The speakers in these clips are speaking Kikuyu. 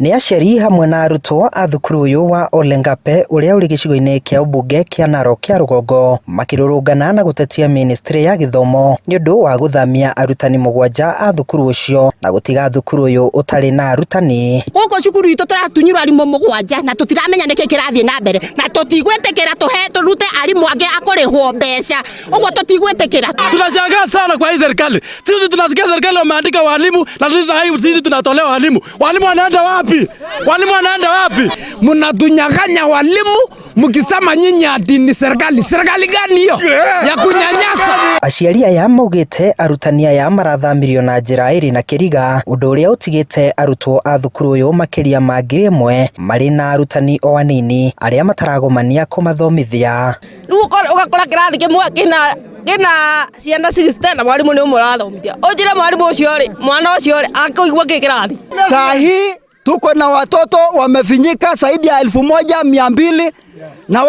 Nĩ aciari hamwe na arutwo a thukuru ũyũ wa Ole Ngape ũrĩa ũrĩ gĩcigo-inĩ kĩa ũmbunge kĩa Narok ya rũgongo makĩrũrũngana na gũtetia ministry ya gĩthomo nĩ ũndũ wa gũthamia arutani mũgwanja a thukuru ũcio na gũtiga thukuru ũyũ ũtarĩ na arutani. Gũkũ cukuru itũ tũratunyirwo arimũ mũgwanja na tũtiramenya nĩkĩ kĩrathiĩ na mbere na tũtigwĩtĩkĩra tũhe tũrute arimũ angĩ a kũrĩhwo mbeca ũguo tũtigwĩtĩkĩra. Tunashangaa sana kwa hii serikali. Sisi tunasikia serikali wameandika walimu na sisi sasa hivi sisi tunatolewa walimu. Walimu wanaenda wapi? Walimu wanaenda wapi? Mnatunyang'anya walimu mkisema nyinyi ati ni serikali. Serikali gani hiyo ya kunyanyasa? Aciari aya maugĩte arutani aya marathamirio na njĩra ĩrĩ na kĩriga, ũndũ ũrĩa ũtigĩte arutwo a thukuru ũyũ makĩria ma 1000 marĩ na arutani o anini arĩa mataragomania kũmathomithia. Rĩu ũgakora kĩrathi kĩmwe kĩna ciana 60 na mwarimũ nĩ ũmwe ũrathomithia. Ũnjĩre mwarimũ ũcio rĩ, mwana ũcio rĩ, akũigua kĩ kĩrathi? Saa hii tuko na watoto wamefinyika zaidi ya 1200 na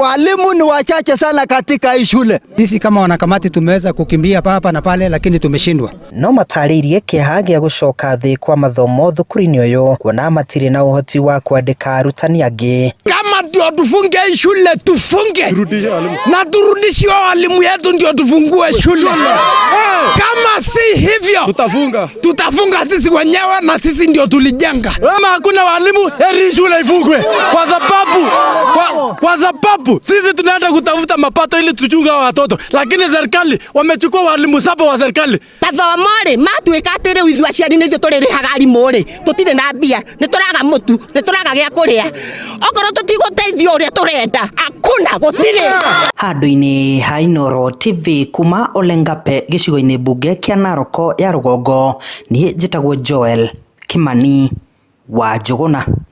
walimu ni wachache sana katika hii shule. Sisi kama wanakamati tumeweza kukimbia hapa na pale lakini tumeshindwa. No matarĩirie kĩeha gĩa gũcoka thĩ kwa mathomo thukuru-inĩ ũyũ kuona matirĩ na ũhoti wa kwandĩka arutani angĩ. Kama ndio tufunge hii shule tufunge na turudishiwe walimu yetu ndio tufungue shule. Kama si hivyo tutafunga. Tutafunga sisi wenyewe na sisi ndio tulijenga. Kama hakuna walimu heri shule ifungwe. Kwa sababu sisi tunaenda kutafuta mapato ili tuchunge hawa watoto, lakini serikali wamechukua walimu 7 wa serikali. Mathomo rĩ matuĩka atĩ rĩu ithuĩ aciari nĩ ithuĩ tũrĩrĩhaga arimũ rĩ, tũtirĩ na mbia, nĩ tũraga mũtu, nĩ tũraga gĩa kũrĩa. Okorwo tũtigũteithio ũrĩa tũrenda, hakuna, gũtirĩ. Handũ-inĩ ha Inooro TV kuma Ole Ngape gĩcigo-inĩ mbunge kĩa Narok ya rũgongo, niĩ njĩtagwo Joel Kimani wa Njũgũna.